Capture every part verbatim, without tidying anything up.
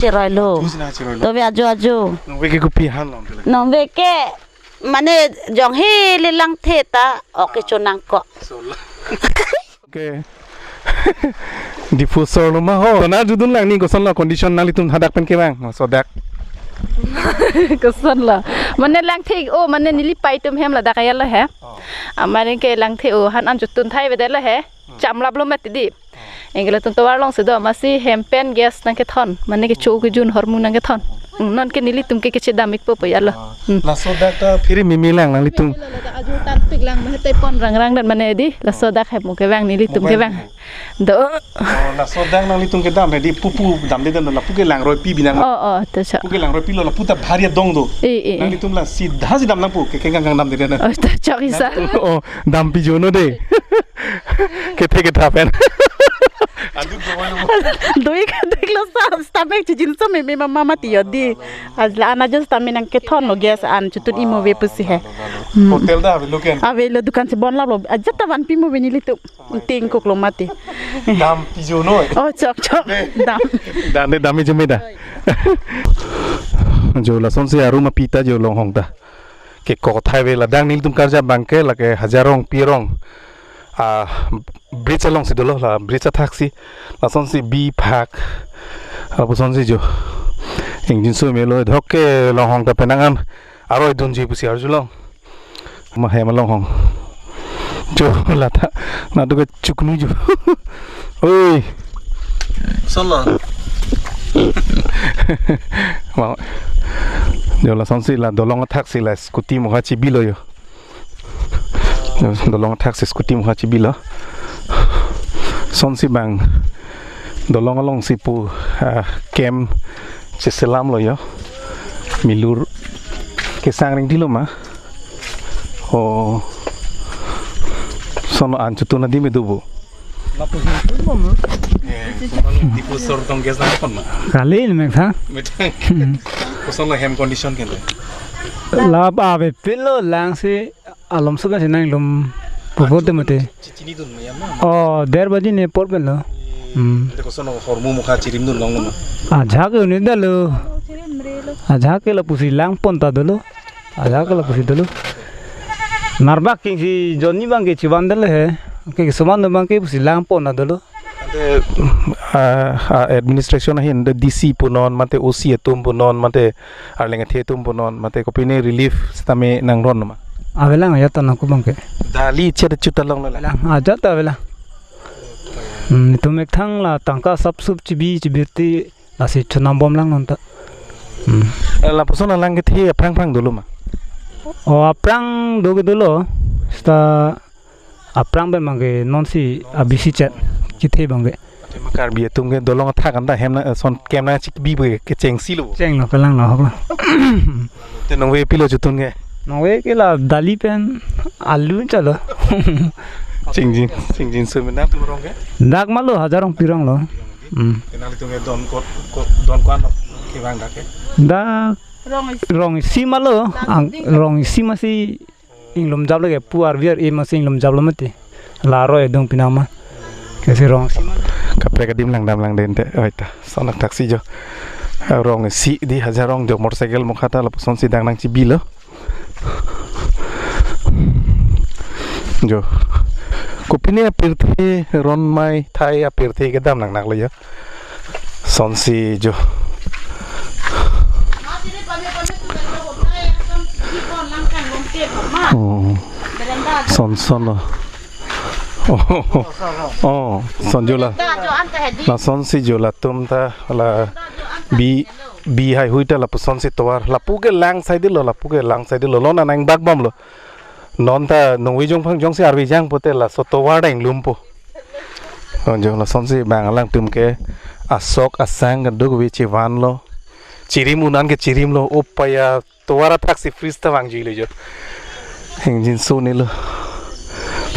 Cheroilo. Ajo si nangcheroilo. Tove ajo ajo. Nonvek ke kopi han long tele. Nonvek ke mane jong hele langthe ta ok ke chonangkok. So la. Okay. Diphu asor lo ma ho. Tonar judun lang ni kosonlo condition nanglitum hadak pen kevang. Laso dak. Kosonlo. Mane langthe o mane neli pai atum hem ladak aya lo he. Oh. Amari ke langthe o han an chotun thai avedetlo he. Hmm. Chamlaplo mati di. Oh. Anke latum tovar alongsi do masi hem pen gas nangkethon. Mane kecho kejun hormu nangkethon. Hmm, non ke nelitum ke kechedam ikpo po ya lo. Ah. Hmm. Laso dak ta phiri mimi lang nanglitum. Ajo tanpik lang mehete pon rangrang dan mane di. Laso dak hem kevang nelitum kevang. Do. Oh, laso dak nanglitum kedam he di pupu damde dan lapu ke langroi pi binang. Oh, oh, to sa. Pu ke langroi pilo lapu ta bhari adong do. Eh, eh, eh. Nanglitum la sidha si dam nangpo ke kengkang kang damde dan. Oh, to chok isa. Oh, dam pijono de. Kethe ketha pen. Aduk do walo. Doi ka dek lo sa stamik chijinso meme mama mati yo di. Ajla ana jo stamik nangkethon lo gas an chotun imo ave pusi he. Hmm. Hotel ta avelo ken. Avelo dukan si bonlaplo. Ajat ta vanpi mo ve nelitum. Tingkuk lo mati. Dam pijono. Oh, chok chok. Dam. Dam de dam ijume da. Jo lasonsi arum api ta jo longhong ta. Kekok thai ave ladak nelitum karja abang ke lake Hajar Rong Pirong. Ah, bridge alongsi dolo la bridge athaksi. Lasonsi bi phak. Lapusonsi jo. Ingjinso melo dhok ke longhong ta penang an. Aroi dunji pusi arjulong. Ma hem along hong. Jo lata. Nadu ke chuknu jo. Oi. Solo. Ma. Jo lasonsi la dolong athaksi la scooty mokha chibilo jo. Jo dolong athaksi scooty mokha chibilo. Sonsi bang dolong alongsi pu, ah, kem cheselamlo jo. Milur kesang ring dilo ma. Oh. Sono an chotun adim edubo. Lapu hin pun mo mo. Eh, sono Diphu asor tong gas na pon ma. Kali ni mek tha. Metang. Hmm. Sono hem condition kente. Lap ave pilo langsi alom suka si nanglum pupo te mate. Chi-, chinidun ma ya ma. Oh, der baji ne por pen lo. Hmm. Ante koson hormu mokha chirimdun long lo ma. Ajahak ke unit dalo. Ajahak ke lapusi lang pon ta dolo. Ajahak ke lapusi dolo. Narbak king si jonni bang ke chivan dalo he. Ke suman bang ke pusi lang pon ta dolo. Ante, ah, ah, administration ahin the D C punon mate O C atum punon mate arleng athe atum punon mate kopine relief sitame nangron ma. Avelang ajat ta nangkubang ke. Dali chet chuta long la. Avelang, ajat ta avelang. Hmm, itum methang la tangka sapsup chibi chibirti lasi chonam bom lang non ta. Hmm. Eh, lapuson alang kethe aphrang phrang dolo ma. Oh, aphrang do ke dolo. Seta aphrang pen mangke nonsi abisi chet kethe bangke. Ate ma Karbi atum ke dolong athak anta hem na, eh, son kem na chikbi bu ke chengsi lo. Chenglo, pelang lo, hoklo. Te nongve pilo chotun ke. Nongve ke la dali pen alu chalo. Chingjin, chingjinso mena tum rong ke. Dak malo Hajar Rong Pirong lo. Hmm. Te nanglitum ke don kot, kot, don ko-an lo kevang dak ke. Dak rong isi malo, ang, rong isi masi inglum jablo ke pu arvi ar-e masi inglum jablo mati. La aroi adung pinang ma. Kesi rong isi ma. Kaprek adim langdam langden te. Oi ta, sonak taksi jo. Rong isi di Hajar Rong jo motorcycle mokha ta lapuson si dang nangchibilo. Jo. Kopine apirthe ron mai thai apirthe kedam nang naklo jo. Sonsi jo. Hmm. Son son lo. Oh, oh, son jo la. Lasonsi jo latum ta la bi, bi haihui ta lapuson si tovar. Lapu ke lang sai dilo, lapu ke lang sai dilo. Lona nang bak bom lo. Non ta nongve jong phang jongsi arve jang pote laso tovar dang lumpo. Oh, jo lasonsi bang alangtum ke asok asang keduk ve chevan lo. Chirim un-an ke chirim lo. Upaya tovar athaksi fridge ta vangji lo jo. Ingjinso ne lo.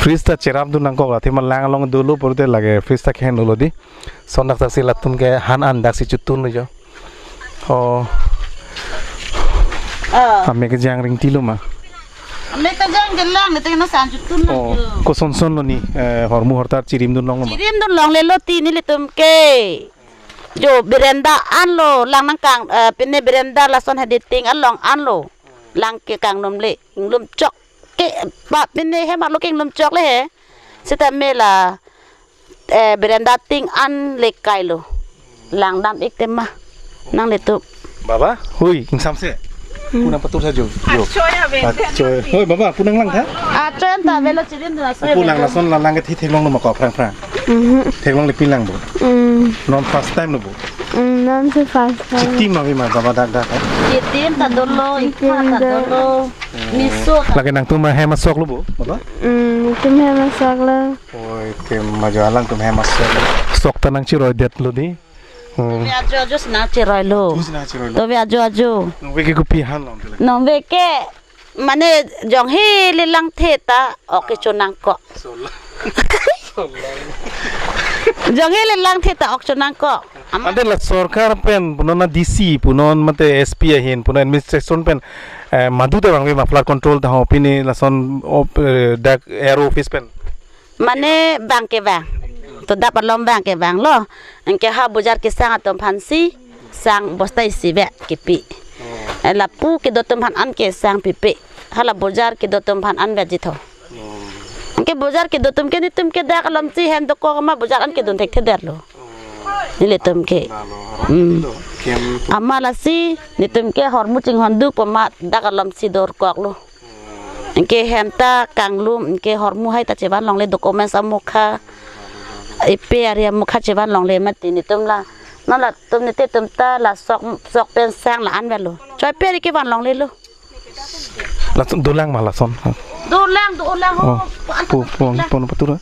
Fridge ta cherapdun nangkok la, athema lang along dolo pulote lake fridge ta keheno lo di. Sonak taksi latum ke han an daksi chotun lo jo. Oh. Ah. Ame kejang ring tilo ma. Ame kejang jelang, nete na san chotun lo jo. Oh, koson son lo ni, eh, hormu hortar chirimdun long lo ma. Chirimdun longle lo ti nelitum ke. Jo berenda anlo lang nangkang, eh, pine berenda lason hedi ting along anlo. Lang ke kanglum le, inglum chok. Ke, ba pine hem arlo ke inglum chok le he. Seta me la, eh, berenda ting an le kailo. Lang dam ik tema. Nanglitum. Baba, hui, ingsamse. Pu nangpatur sa jo. Jo. Achoy ave. Achoy. Hui, baba, pu nanglang tha? Achoy anta avelo, chirim dun achoy. Pu lang ave. Lason la lang ke theklonglo ma ko phrang phrang. Mhm. Theklongle pin lang bo. Mm. Non first time lo bo. Mm, non si first time. Chitim ave ma baba dak dak, eh? Chitim ta dolo, chitim ikha ta do. Dolo. Miso ta. Lake nangtum ahem asok lo bo, baba? Mm, nangtum hem asok lo. Oi, ke majo alangtum hem asok lo. Sok ta nangchiroidetlo di. Hmm. Tove ajo ajo si nangchiroilo. Ajo si nangchiroilo. Tove ajo ajo. Nonve ke kopi han long tele? Nonve ke mane jonghe le langthe ta ok ke chonangkok. Sola. Sola. Jonghe le langthe ta ok chonangkok. Am- Ante la sorkar pen, punon a D C, punon mate S P ahin, punon administration pen, eh, madu te bang ma flood control ta ho pine lason op, eh, dak A R O office pen. Mane bang ke bang. To dap alom bang ke bang lo. Anke ha bojar kesang atum aphan si sang bosta isi ve kepi. Eh, lapu kedo atum aphan an ke sang pipe. Hala bojar kedo atum aphan an ve jitho. Anke bojar kedo atum ke nitum ke dak alom si hem dokok ma bojar an kedun thekthedetlo. Nelitum ke. Hmm. Ama lasi nitum ke hormu chinghon duk pama dak alom si dorkoklo. Anke hem ta kanglum, anke hormu hai ta chevan longle, documents amokha, ipe ari amokha chevan longle mati nitum la. Non latum nite tum ta la sok sok pen sang la an velo. Choi pe ari kevan longlelo. Lason dolang ma lason. Dolang, dolang ho. Oh, pu, pu, pu, pu, pu, pu,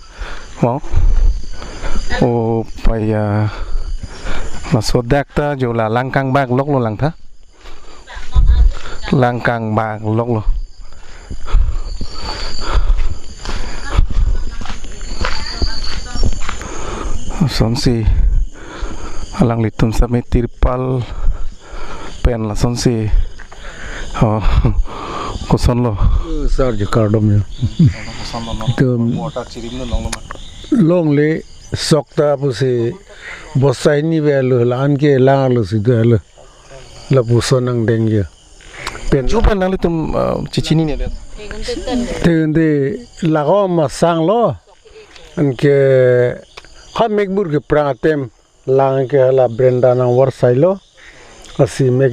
oh. Oh, paya. Laso dak ta jo la lang kangbak loklo lang tha. Lang kangbak loklo. Lasonsi alanglitum same tirpal pen lasonsi, oh, kosonlo. Sar jo kardom jo. Itum water chirim lo longle ma? Longle, sok ta pusi bosta hini velo, la-an ke lang arlo si dolo. Lapuson angdeng jo. Pen. Ju pen nanglitum, uh, chechinine det? Te de lako ma sanglo. Anke ha mekbur ke prang atem lang ke hala berenda nangvarsailo. Lasi mek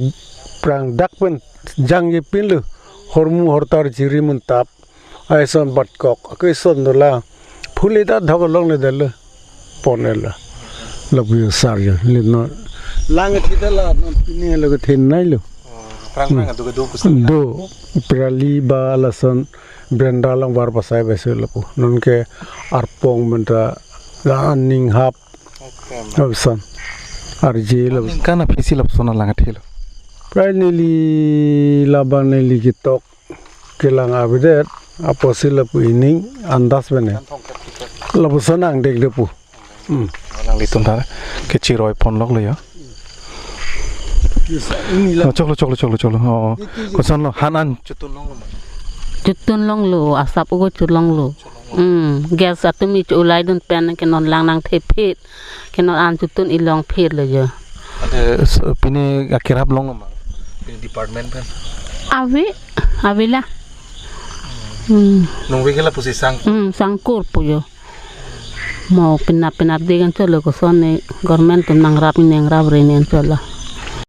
prang dak pen jangje pinlo. Hormu hortar chirim un tap. Aison batkok, akeson dola. Phule ta dhok along le dalo. Pon elo. Lapu jo sar jo. Le non. Lang ke thita la non pine lo ke thenei lo. Prang prang adu ke do kusi. Do. Prali ba lason berenda along var pasai besi lapu. Non ke arpong menta la aning hap. Oke, ma. Lapuson. Arje lapuson. Ningkan aphi si lapuson alang athelo? Prai neli labang neli ketok kelang avedet, apotsi lapu ining andas bene. Lapuson angdeng depu. Hmm. Alanglitum ta kechiroi ponloklo ya. Oh, choklo, choklo, choklo, choklo. Oh, kosonlo, han an chotun longlo ma? Chotun longlo, asap ugo chotun longlo. Hmm, gas atum i cho-ulai dun pen ke non lang nangthe phit. Ke non an chotun ilong phit lo jo. Ante s-, pine akerap longlo ma? Pine department pen? Ave, ave la. Hmm. Nonve ke lapusi sang? Hmm, sangkur pu jo. Mo penap penap de kan cholo koson ne government atum nangrap ne nangrap re ne cholo.